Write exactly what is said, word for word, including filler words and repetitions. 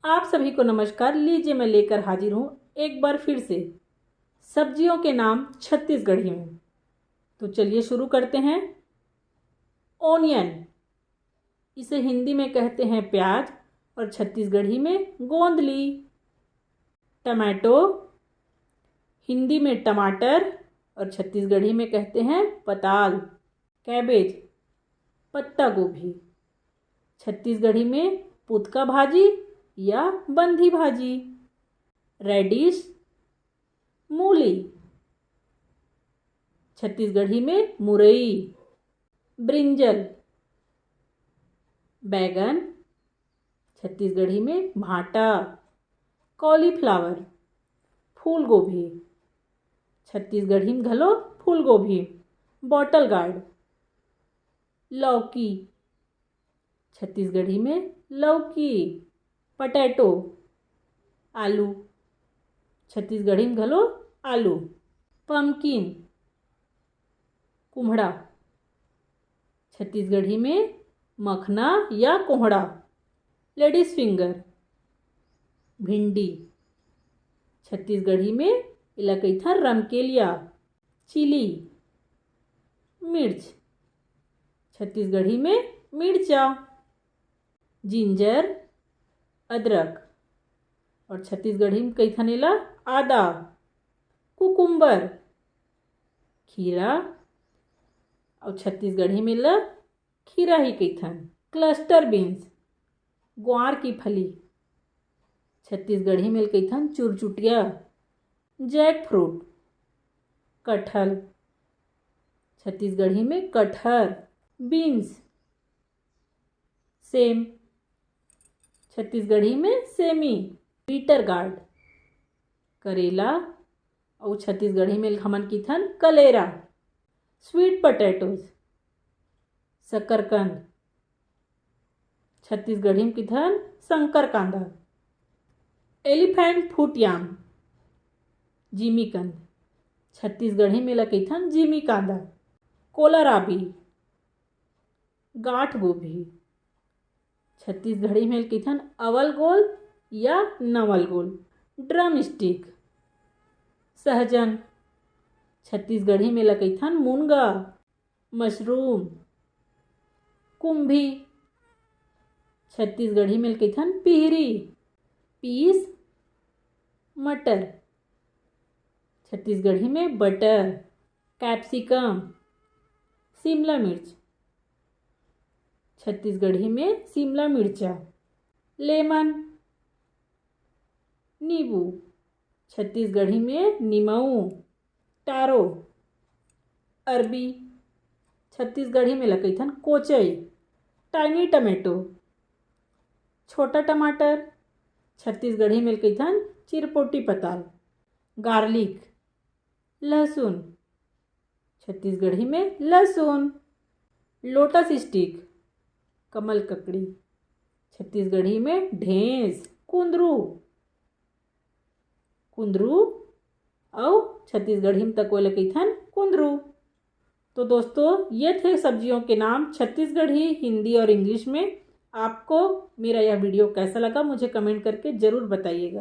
आप सभी को नमस्कार। लीजिए, मैं लेकर हाजिर हूँ एक बार फिर से सब्जियों के नाम छत्तीसगढ़ी में। तो चलिए शुरू करते हैं। ऑनियन, इसे हिंदी में कहते हैं प्याज और छत्तीसगढ़ी में गोंदली। टमाटो, हिंदी में टमाटर और छत्तीसगढ़ी में कहते हैं पताल। कैबेज, पत्ता गोभी, छत्तीसगढ़ी में पुतका भाजी या बंधी भाजी। रेडिश, मूली, छत्तीसगढ़ी में मुरई। ब्रिंजल, बैगन, छत्तीसगढ़ी में भांटा। कॉलीफ्लावर, फूलगोभी, छत्तीसगढ़ी में घलो फूलगोभी। बॉटल गार्ड, लौकी, छत्तीसगढ़ी में लौकी। पटैटो, आलू, छत्तीसगढ़ी में घलो आलू। पम्पकिन, कुम्हड़ा, छत्तीसगढ़ी में मखना या कोहड़ा। लेडीज फिंगर, भिंडी, छत्तीसगढ़ी में एला कहिथन रमकेलिया। चिली, मिर्च, छत्तीसगढ़ी में मिर्चा। जिंजर, अदरक, और छत्तीसगढ़ी में कहिथन एला आदा। कुकुम्बर, खीरा, और छत्तीसगढ़ी में एला खीरा ही कहिथन। क्लस्टर बीन्स, ग्वार की फली, छत्तीसगढ़ी में कहिथन चुरचुटिया। जैक फ्रूट, कटहल, छत्तीसगढ़ी में कटहर। बीन्स, सेम, छत्तीसगढ़ी में सेमी। बीटर गार्ड, करेला, अउ छत्तीसगढ़ी में हमन किथन कलेरा। स्वीट पोटैटोज, शकरकंद, छत्तीसगढ़ी में किथन शंकर कांदा। एलिफेंट फुट याम, जिमीकंद, छत्तीसगढ़ी में ला किथन जिमी कांदा। कोलाराबी, गांठ गोभी, छत्तीसगढ़ी में किथन अवल गोल या नवल गोल। ड्रम स्टिक, सहजन, छत्तीसगढ़ी में ला किथन मुनगा। मशरूम, कुंभी, छत्तीसगढ़ी में किथन पिहरी। पीस, मटर, छत्तीसगढ़ी में बटर। कैप्सिकम, शिमला मिर्च, छत्तीसगढ़ी में शिमला मिर्चा। लेमन, नींबू, छत्तीसगढ़ी में निमऊ। टारो, अरबी, छत्तीसगढ़ी में ला कहिथन कोचई। टाइनी टमेटो, छोटा टमाटर, छत्तीसगढ़ी में कहिथन चिरपोटी पताल। गार्लिक, लहसुन, छत्तीसगढ़ी में लहसुन। लोटस स्टिक, कमल ककड़ी, छत्तीसगढ़ी में ढेंस। कुंदरू, कुंदरू, अउ छत्तीसगढ़ी में तको ला कहिथन कुंदरू। तो दोस्तों, ये थे सब्जियों के नाम छत्तीसगढ़ी, हिंदी और इंग्लिश में। आपको मेरा यह वीडियो कैसा लगा, मुझे कमेंट करके ज़रूर बताइएगा।